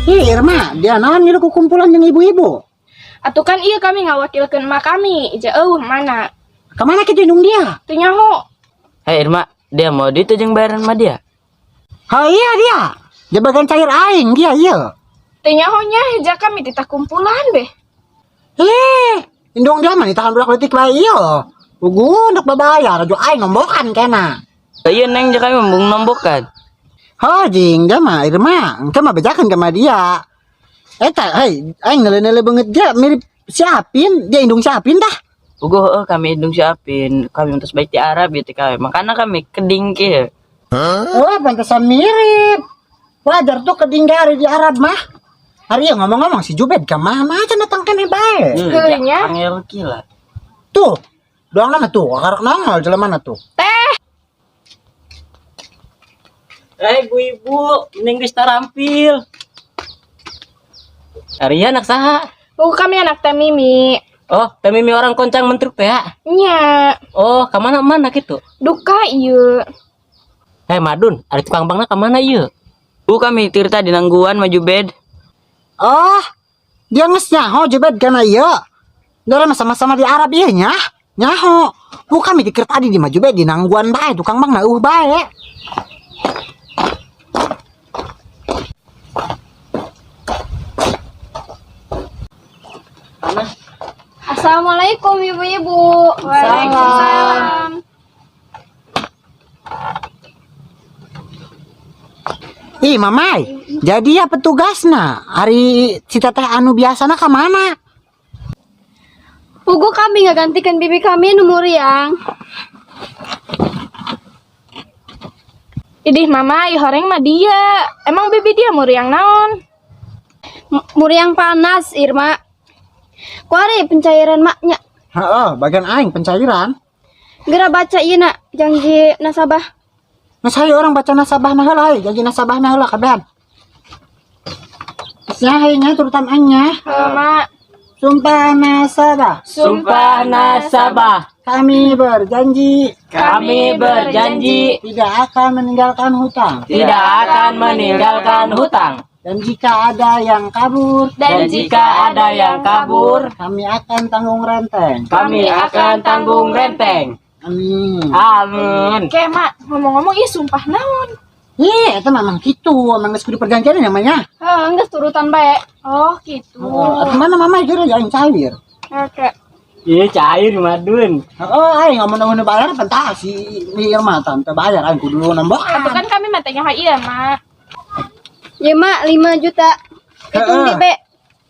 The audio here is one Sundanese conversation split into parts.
Ih, Irma, dia naon ngilu kumpulan jeung ibu-ibu? Atuh kan iya kami ngawakilkeun emak kami, jauh mana? Kemana kita indung dia? Teu nyaho. Hei Irma, dia mau duit jeung bayaran mah dia. Ha iya dia. Dia bagian cair aing dia iya. Teu nyaho nya heja kami titah kumpulan beh. Eh, indung dia mah ditahan budak leutik bae iya. Ugu untuk babayar, aja aing nombokan kena. Iya neng, dia kami membung nombokan. Ha jing dia mah Irma, engke mah bejakeun ka dia. Eta, hei, aing nele-nele banget dia mirip si Apin, dia indung si Apin dah. Ugo heuh kami indung siapin, kami untuk baik di Arab gitu kami. Makanya kami keding kieu. Wah, pantesan mirip. Wajar tuh keding dari di Arab mah. Hari ya ngomong-ngomong si Jubed ke mana aja datang kene bae. Heuh nya. Angel kila. Tuh, doang nama tuh, karak nongol jelema mana tuh. Teh, Eh, ibu-ibu, mending geus tarampil. Ari anak saha? buku kami anak Teh Mimi. Oh, Teh Mimi orang koncang mentruk teh ya? Nya, Oh, ka mana mana gitu? Duka ieu. Eh, Madun, ada tukang bangna ka mana ieu? Bu kami tirta di nangguan maju bed. Oh, dia geus nyaho Jubed kana ieu. Dora mah sama-sama di Arab ieu nya. Nyaho. Bukan mikir tadi di maju bed di nangguan bae tukang bang eueuh bae. Assalamualaikum ibu-ibu. Waalaikumsalam. Ih, mamai. Jadi ya petugasna hari si teteh anu biasana ka mana? Pugu kami ngagantikan bibi kami nu muriang. Idih mama, ieu horeng mah dia. Emang bibi dia muriang naon? Muriang panas, Irma. Kuari pencairan maknya. Heeh, bagian aing pencairan. Geura baca ieu na janji nasabah. Nah, saya orang baca nasabah nah heula, janji nasabah nah heula kabehan. Nya nya turutan aingnya. Heuh, Mak. Sumpah nasabah. Sumpah nasabah, Kami berjanji kami berjanji tidak akan meninggalkan hutang. tidak akan meninggalkan hutang. Dan jika ada yang kabur, Dan jika ada yang kabur, kami akan tanggung renteng. kami akan tanggung renteng. Amin. Amin. Oke, Mak, ngomong-ngomong ieu sumpah naon? Ih, itu memang gitu, emang geus kudu perjanjian namanya. Heuh, geus turutan bae. Oh, gitu. Oh, atau mana mama kira aing cair. Oke. Iya cair Madun. Oh, aing ngomong nu bayar pentah si Irma tante bayar aing kudu nombokan. Atuh kan kami mah teh nyaho ieu, Mak. Ya mak 5 juta. Hitung di B.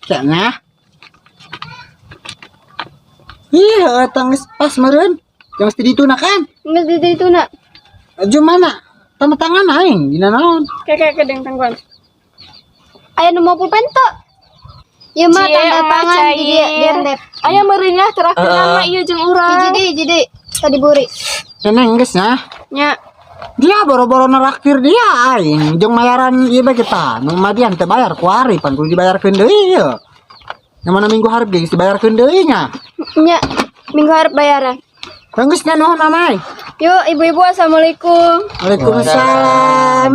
Cenah. Ih, heueuh tang geus pas meureun. Yang mesti ditunakan. Geus di ditu na. Aju mana? Tanda tangan aing dina naon? Kayak kayak tangguan. Aya nu mau pulpen teu? Ya mak Cie, tanda emak tangan di dia cair. di handep. Aya meureunnya terakhir nama ieu jeung urang. Hiji deui, hiji deui. Tadi buri. Cenah geus nya. Nya. Dia boro-boro neraktir dia aing jeung mayaran ieu bae kita. Nu mah dia teu bayar kuari pan kudu dibayarkeun deui ieu. Yang mana minggu hareup geus dibayarkeun deui nya. Nya. Minggu hareup bayaran. Geus nya nuhun amai. Yuk ibu-ibu assalamualaikum. Waalaikumsalam.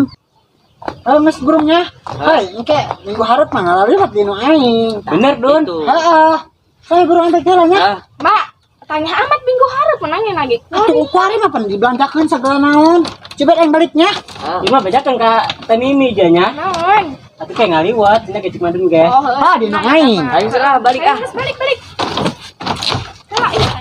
Oh, geus burungnya. Hei, engke minggu hareup mah ngalaliwat di nu aing. Bener Dun. Heeh. Saya burung ante heula nya. Ah, Mak, tanya amat minggu hareup menangnya lagi. Atuh kuari mah pan dibelanjakeun sagala naon. Coba aing baliknya. Ieu mah bejakeun ka Teh Mimi aja nya. Naon? Tapi kayak ngaliwat, cenah ke Cik Madun ge. Oh, heuh. Ah, di nu aing. ayo serah balik ah. Ayo, balik, balik. Heula, ieu.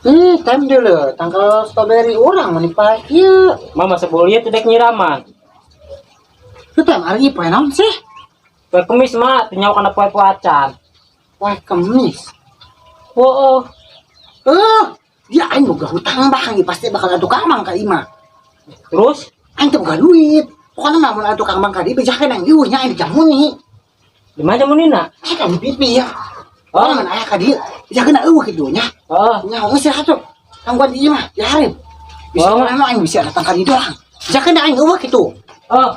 Ih, tem dulu. Tanggal strawberry urang menipah ieu. Mama sebol ieu teh dek nyiraman. Itu tem hari poe naon sih? Poe kemis mak, teu nyaho kana poe-poe acan. Poe kemis. Oh, Eh, dia aing boga hutang bang, pasti bakal adu tukang mang ka imah. Terus Aing teh boga duit. Pokoknya mah mun adu tukang mang ka dieu bejakeun aing ieu nya aing dijamuni. Di mana nyamunina? Aya kan di pipi ya. Oh, mana aya ka dieu. Jaga eueuh kitu nya. Oh, Nya geus atuh. Tangguan di ieu mah, di hareup. Bisa Oh. anu aing bisa datang ka dieu doang. Jaga aing eueuh kitu. Oh.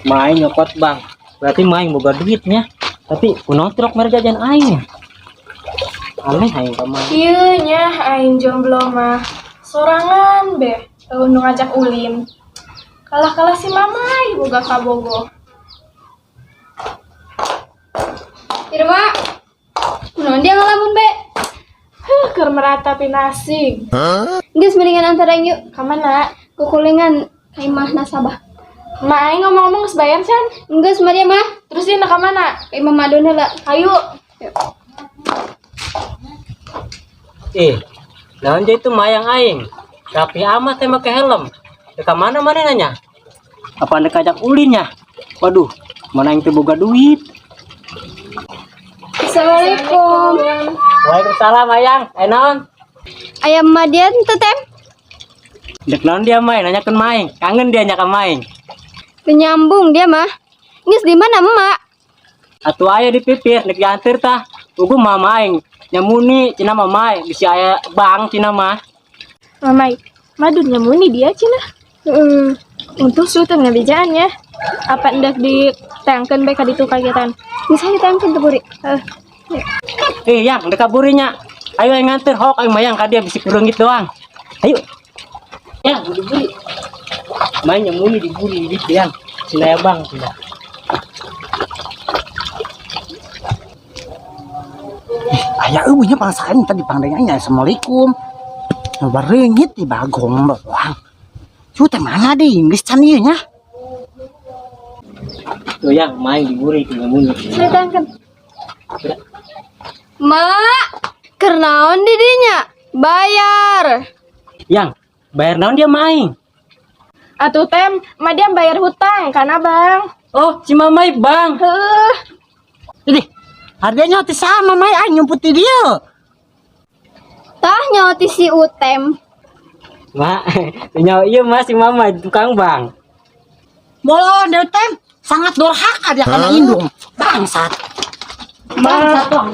Main nyokot bang. Berarti main boga duitnya. Tapi kunaon truk mere jajan aing. Aneh aing ka mah. Ieu nya aing jomblo mah. Sorangan be, eueuh nu ngajak ulin. Kalah-kalah si Mamai boga kabogoh. Irma. Kunaon dia ngelamun be? Huh, keur meratapi nasib. Geus mendingan antara yuk Ka mana? kukulingan ka imah nasabah. Ma aing ngomong-ngomong geus bayar can? Geus mah dia mah Terus dia nak ka mana? ka imah Madon heula. Ayo. Eh, naon dia itu mayang aing. Rapi amat teh make helm. Deka mana mana nanya? Apa anda kajak ulinnya? Waduh, mana aing teu boga duit. Assalamualaikum. Waalaikumsalam ayang. Eh naon? Ayam Madian teu tem? Dek naon dia main, nanyakeun main. Kangen dia nya ka main. Teu nyambung dia mah. Geus di mana emak? Atuh aya di pipir, dek diantar tah. Ugu mama aing nyamuni cenah mah mai, bisi aya bang cenah mah. Mamai, madun nyamuni dia cenah. Heeh. Untung sudah ngabejaan ya. Apa hendak ditangkeun bae ka ditu kagetan. Geus hayu tangkeun teu buri. Eh, Eh yang dek kaburinya. Ayo aing nganter hok aing mayang ka dia bisi kureungit doang. Ayo. Ya, diburi. Main nyamuni diburi gitu yang. Cenah aya bang cenah. Aya eueuh nya bangsa aing tadi pangdeng aing assalamualaikum. Nu bareungit di bagong doang. Cu teh mana di Inggris can ieu nya? Tuh yang main diburi ku nyamuni. Hayu tangkeun. Mak, keur naon di dinya? Bayar. Yang bayar naon dia main? Atuh tem, madiam bayar hutang kana bang. Oh, si mamai bang. Heuh, Ini harganya teh sama mai aing nyumput di dieu. Tah nyawa ti si Utem. Mak, nyawa iya mas si mama tukang bang. Bolon deh tem, sangat durhaka dia kana indung. Bangsat. Bangsat doang.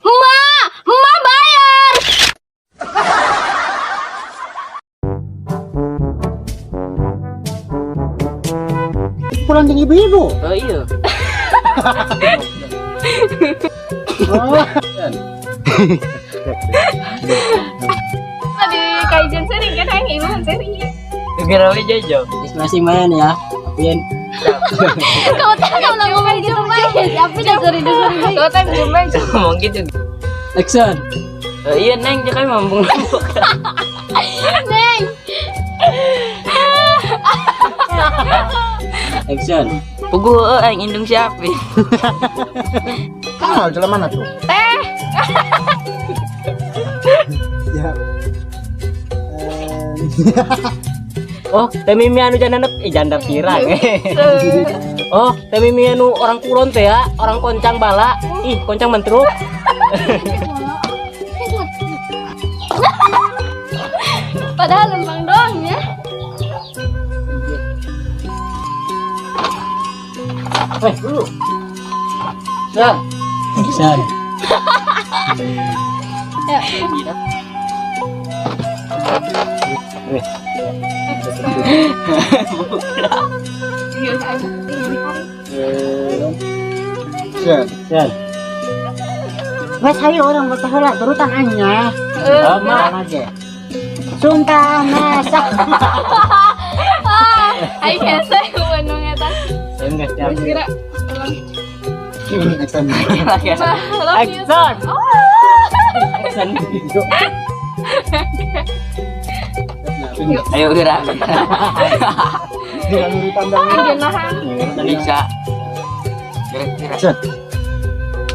Emak, emak bayar. Pulang jeung ibu-ibu. Oh iya. Oh. Tadi kajian sering kan aing ibu kan sering. Kira we jojo. Masih main ya. Tapi Kamu teh kalau ngomong gitu mah, tapi dah sorry dah sorry. Tuh tem jumlah Ngomong gitu. action. Oh iya neng, jangan mambung mambung. Neng, Action. Puguh heueuh aing indung siapa? Kenal jalan mana tuh? Teh. Ya. Oh, teh Mimi anu janda janda pirang. Oh, teh Mimi anu orang kulon teh ya, orang koncang bala. Ih, koncang mentruk. padahal lempang doang ya. Eh, dulu. Action. Action. Ya. Action. Wes hayu orang botah heula turutan aing nya. Oh, ma. Aja. Sumpah masa. Aing hese nu eta. Enggak siap. Kira Action. love you. Action. Action. Ayo gerak. Dengan urutan dong. Aing nahan. Bisa. Gerak gerak. Action.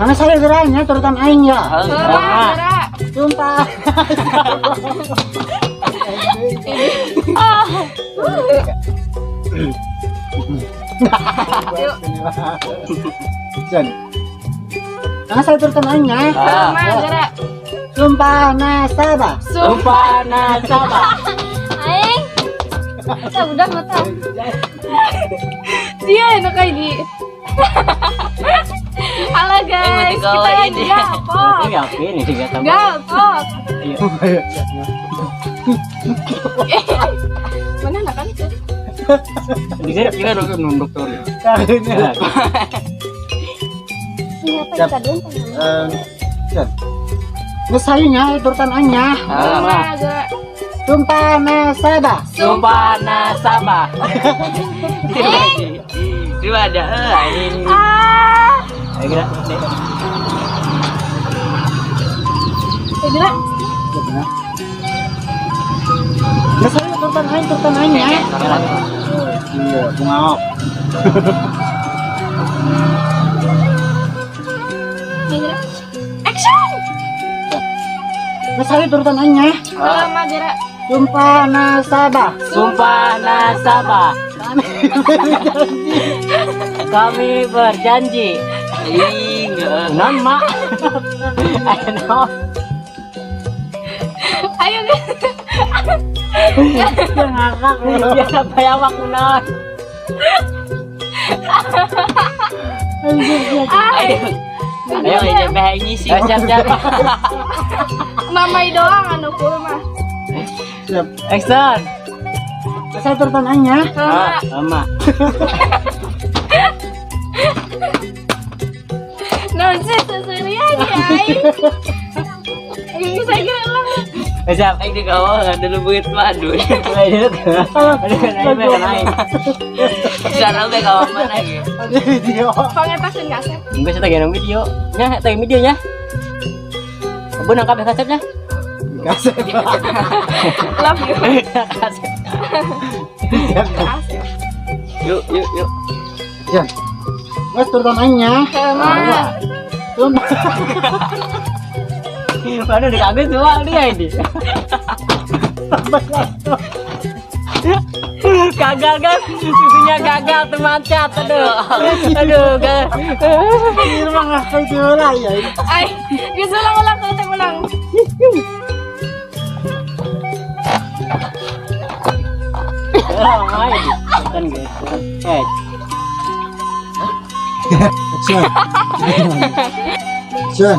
Mana saya geranya turutan aing ya. Oh, Gerak, gerak. Sumpah. Action. Mana saya turutan aing ya. Ah. Ma, gerak. Sumpah nasabah. Sumpah. Sumpah nasabah. Aing. Kita udah mah tah. Dia enak kayak di. Halo guys, mati kita kawan lagi ini. gapok. Ini apa ini tiga tambah. Gapok. Ayo. Mana anak kan itu? Di Kira dong nunduk tuh. sini. Ini apa kita dulu? Siap. Geus hayu nya turutan aing nya. Sama agak. Sumpah nasabah. Sumpah nasabah. Dua ada eh ini. Ah, Ayo kira. ya gila. Geus hayu turutan aing nya. Iya, bunga ok. Ya gila. Action. Geus hayu turutan aing nya. Lama gerak. Sumpah nasabah. Sumpah nasabah. Kami berjanji. Ih, enggak. Nama. Ayo. Ayo guys. Dia ngakak. Dia bayawak kunaon. Ayo. Ayo aja bahaya ngisi. Eh, siap siap. Mamai doang anu mah. Siap. Action. Geus hayu turutan aing nya. Lama. Sama. Non sih seserian ya. Ini saya kira lang. Eh, siap. Ayo di kawal ada lebuit madu. Ayo. Ayo. Ayo. Sekarang be kawal mana gitu. Video. Pangetasin nggak sih? Enggak saya tagih video. Nya, tagih videonya. Abu nangkap ya kasepnya. Kasep. Love you. Kasep. Asik. Yuk, yuk, yuk. Ya. Geus turutan aing nya. Sama. Sumpah. Waduh, dikaget semua dia ini. Gagal kan? Susunya gagal teman cat. Aduh. Aduh, gagal. Ini mah ngakak itu lah ya. Ay, guys ulang ulang ulang ulang. Oh, main. Kan gitu. Eh, Action. Action.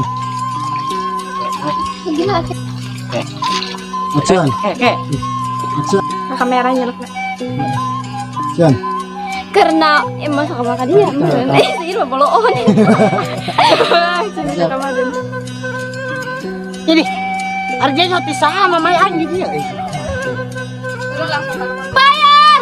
Gila. Action. eh, eh. Action. Nah, kameranya loh. Action. Karena emang suka makan dia. Eh, sih mah boloon. Sini kemarin. Ini arjanya ti saha mamai aing di dieu. Udah langsung. Bayar.